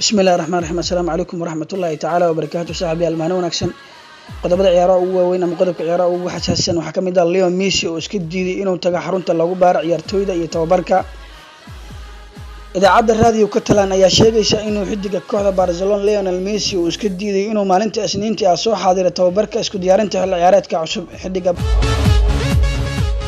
Bismillahi raxmaan raxiim. Assalaamu calaykum waraxmatullaahi tacaala wabarakaatu. Saaxiibyaal, maalin wanaagsan. Qodobada ciyaaraha ugu waaweyn ama qodobka ciyaaraha ugu xasaasisan waxaa kamid ah Leo Messi oo iska diiday inuu tago xarunta lagu baaro ciyaartooyda iyo tababarka. Idaacadda Radio Catalan ayaa sheegaysa inuu xidiga kooxda Barcelona, Lionel Messi, uu iska diiday inuu maalinta Isniintii ah soo xaadiro tababarka isku diyaarinta xilli ciyaareedka cusub. Xidiga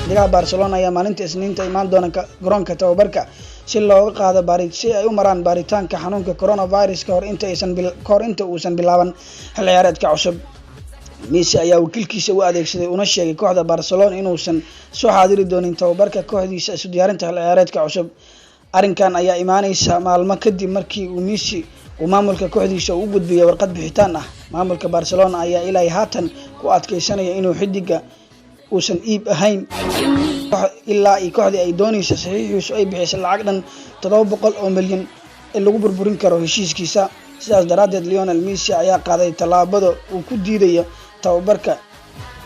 xidigaha Barcelona ayaa maalinta Isniinta imaan doona garoonka tababarka si looga qaado baari si ay u maraan baaritaanka xanuunka coronavirus kahor inta uusan bilaaban xilli ciyaareedka cusub. Messi ayaa wakiilkiisa u adeegsaday una sheegay kooxda Barcelona inuusan soo xaadiri doonin tababarka kooxdiisa isu diyaarinta xilli ciyaareedka cusub. Arrinkan ayaa imaaneysa maalmo kadib markii uu Messi uu maamulka kooxdiisa u gudbiyay warqad bixitaan ah. Maamulka Barcelona ayaa ilaa haatan ku adkeysanaya inuu xidiga uusan iib ahayn ilaa iyo kooxdii ay dooneysa saxiixiisu ay bixisay lacag dhan 700 oo milyan ee lagu burburin karo heshiiskiisa. Sidaas daraaddeed, Lionel Messi ayaa qaaday tallaabada uu ku diidayo tababarka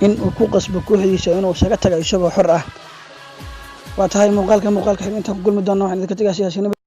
in uu ku qasbo kooxdiisa inuu isaga tago isagoo xor ah. Waa tahay, muuqaalka xig intaan ku kulmi doona, waxaan idinka tegaa siyaasiyiin.